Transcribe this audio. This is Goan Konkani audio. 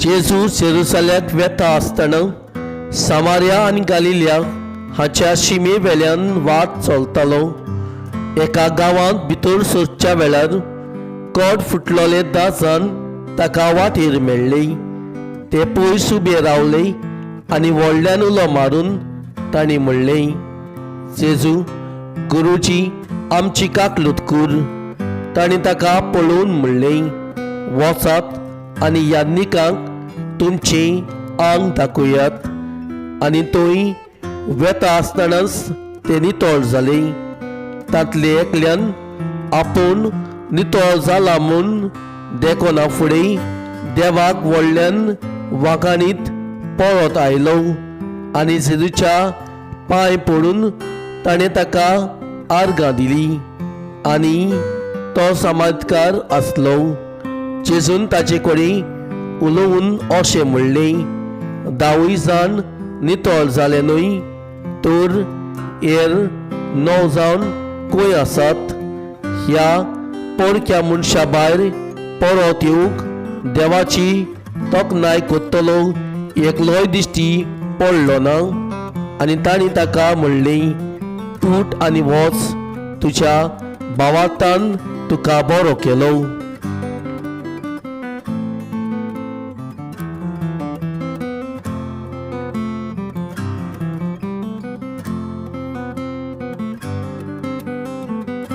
जेजू जेरुसल्याक वेता आसतना सामारिया आनी गालिलिया हाच्या शिमे वेल्यान वाट चलतालो. एका गांवांत भितर सरच्या वेळार कोट फुटलोले धा जाण ताका वाटेर मेळ्ळे. ते पयस उबे रावले आनी व्हडल्यान उलो मारून तांणी म्हणलें, जेजू गुरुजी, आमची काकलूत कर. तांणी ताका पळोवन म्हणलें, वचात आनी याज्ञिकांक तुमचें आंग दाखयात. आनी थंय वेता आसतनाच ते नितळ जाले. तांतले एकल्यान आपूण नितळ जाला म्हूण देखना फुडें देवाक व्हडल्यान वाखाणीत परत आयलो आनी जेजूच्या पांय पडून ताणें ताका आर्गां दिली आनी तो समाजकार आसलो. जेजून ताचे कडेन उलोवन अशें म्हणलें, धावूय जाण नितळ जाले न्हय? तर हेर णव जाण खंय आसात? ह्या परक्या मनशा भायर परत येवंक देवाची तोखणाय करतलो एकलोय दिश्टी पडलो ना. आनी तांणी ताका म्हणलें, उठ आनी वच, तुज्या भावार्थान तुका बरो केलो.